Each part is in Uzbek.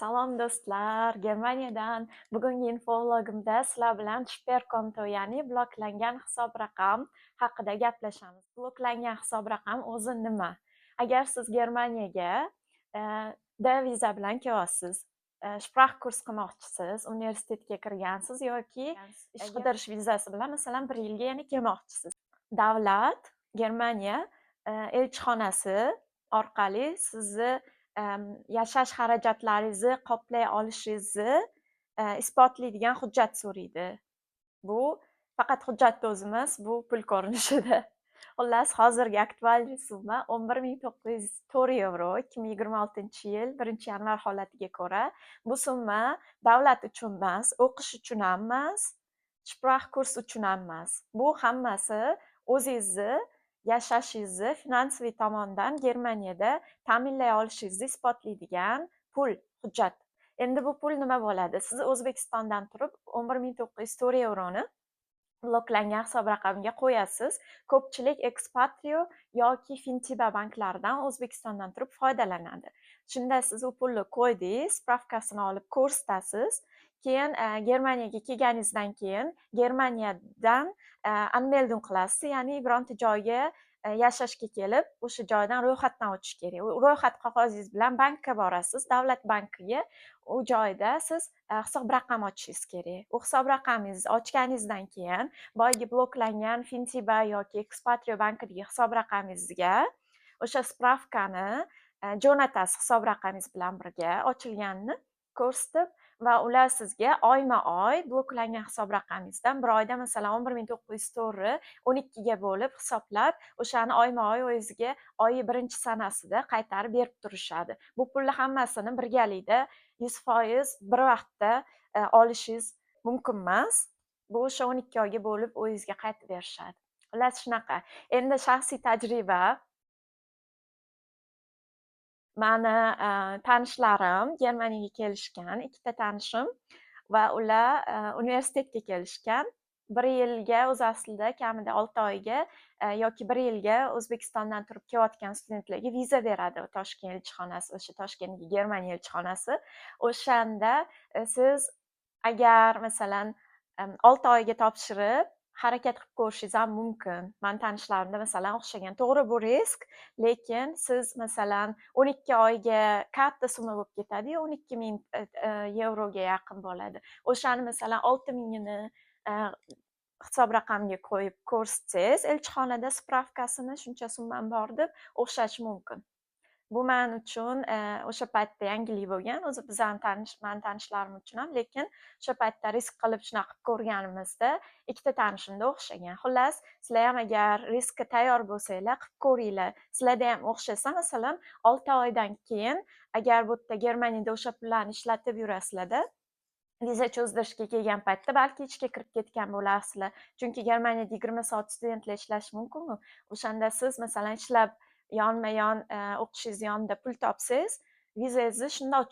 Salom, do'stlar! Germaniyadan bugungi infovlogimda sizlar bilan Sperrkonto, ya'ni bloklangan hisob raqam haqida gaplashamiz. Bloklangan hisob raqam o'zi nima? Agar siz Germaniyaga D viza bilan kelyapsiz, Sprachkurs qilmoqchisiz, universitetga kirgansiz yoki ish qidirish vizasi bilan, masalan, bir yilga yana kelmoqchisiz. Davlat, Germaniya elchixonasi orqali sizni yashash xarajatlaringizni qoplay olishingizni isbotlaydigan hujjat so'raydi. Bu faqat hujjatni o'zi emas, bu pul ko'rinishida. Xullas, hozirgi aktual summa 11 904 yevro, 2026-yil 1-yanvar holatiga ko'ra. Bu summa davlat uchun emas, o'qish uchun ham emas, Sprachkurs uchun ham emas. Bu hammasi o'zingizni yashashingizni финансовый tomondan Germaniyada ta'minlay olishingizni isbotlaydigan pul, hujjat. Endi bu pul nima bo'ladi? Siz O'zbekistondan turib 11 904 yevroni bloklangan hisob raqamga qo'yasiz. Ko'pchilik Expatrio yoki Fintiba banklaridan O'zbekistondan turib foydalanadi. Shunda siz u pulni qo'ydingiz, справка sini olib ko'rsatasiz. Keyin Germaniyaga kelganingizdan keyin Germaniyadan Anmeldung qilasiz, ya'ni bironta joyga yashashga kelib, o'sha joydan ro'yxatdan o'tish kerak. U ro'yxat qog'ozingiz bilan bankka borasiz, davlat bankiga. U joyda siz hisob raqam ochishingiz kerak. U hisob raqamingizni ochganingizdan keyin boyagi bloklangan Fintiba yoki Expatrio bankidagi hisob raqamingizga o'sha справка ni jo'natasiz, hisob raqamingiz bilan birga ochilganini ko'rsatib, va ular sizga oyma oy bloklangan hisob raqamingizdan bir oyda, masalan, 11 904ni 12ga bo'lib hisoblab, o'shani oyma oy o'zingizga oyi birinchi sanasida qaytarib berib turishadi. Bu pulni hammasini birgalikda 100% bir vaqtda olishingiz mumkin emas. Bu o'sha 12 oyga bo'lib o'zingizga qaytib berishadi. Xullas, shunaqa. Endi shaxsiy tajriba. Mani tanishlarim Germaniyaga kelishgan, ikkita tanishim, va ular universitetga kelishgan. Bir yilga, o'zi aslida kamida 6 oyga yoki bir yilga O'zbekistondan turib kelayotgan studentlarga viza beradi Toshkent elchixonasi, o'sha Toshkentdagi Germaniya elchixonasi. O'shanda siz agar, masalan, 6 oyga topshirib, harakat qilib ko'rishingiz ham mumkin. Mani tanishlarimda, masalan, o'xshagan. To'g'ri, bu risk, lekin siz, masalan, 12 oyga katta summa bo'lib ketadiyu, 12 000 yevroga yaqin bo'ladi. O'shani, masalan, 6000ini hisob raqamga qo'yib ko'rsatsangiz elchixonada справка sini, shuncha summam bor deb, o'xshashi mumkin. Bu man uchun o'sha paytda yangilik bo'lgan, o'zi bizani tanish, mani tanishlarim uchun ham, lekin o'sha paytda risk qilib shunaqa qilib ko'rganimizda ikkita tanishimda o'xshagan. Xullas, sizlar ham agar riskka tayyor bo'lsanglar, qilib ko'ringlar. Sizlarda ham o'xshasa, masalan, 6 oydan keyin agar bu yerda, Germaniyada o'sha pullarni ishlatib yurasizlarda, viza cho'zdirishga kelgan paytda balki ishga kirib ketgan bo'larsizlar, chunki Germaniyada 20 soat studentlar ishlashi mumkinu. O'shanda siz, masalan, ishlab, yonma yon o'qishingiz yonida pul topsangiz, vizangizni shundoq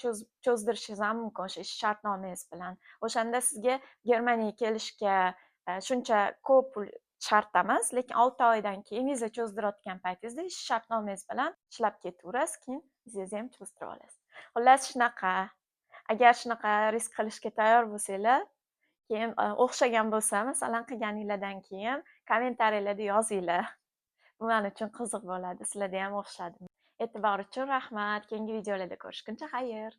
cho'zdirishingiz ham mumkin o'sha ish shartnomangiz bilan. O'shanda sizga Germaniyaga kelishga shuncha ko'p pul shart emas, lekin 6 oydan keyin viza cho'zdirayotgan paytingizda ish shartnomangiz bilan ishlab ketaverasiz, keyin vizangizni ham cho'zdirib olasiz. Xullas, shunaqa. Agar shunaqa risk qilishga tayyor bo'lsanglar, keyin o'xshagan bo'lsa, masalan, qilganinglardan keyin kommentariylarda yozinglar. Bu man uchun qiziq bo'ladi, sizlarda ham o'xshadimi. E'tibor uchun rahmat. Keyingi videolarda ko'rishguncha xayr.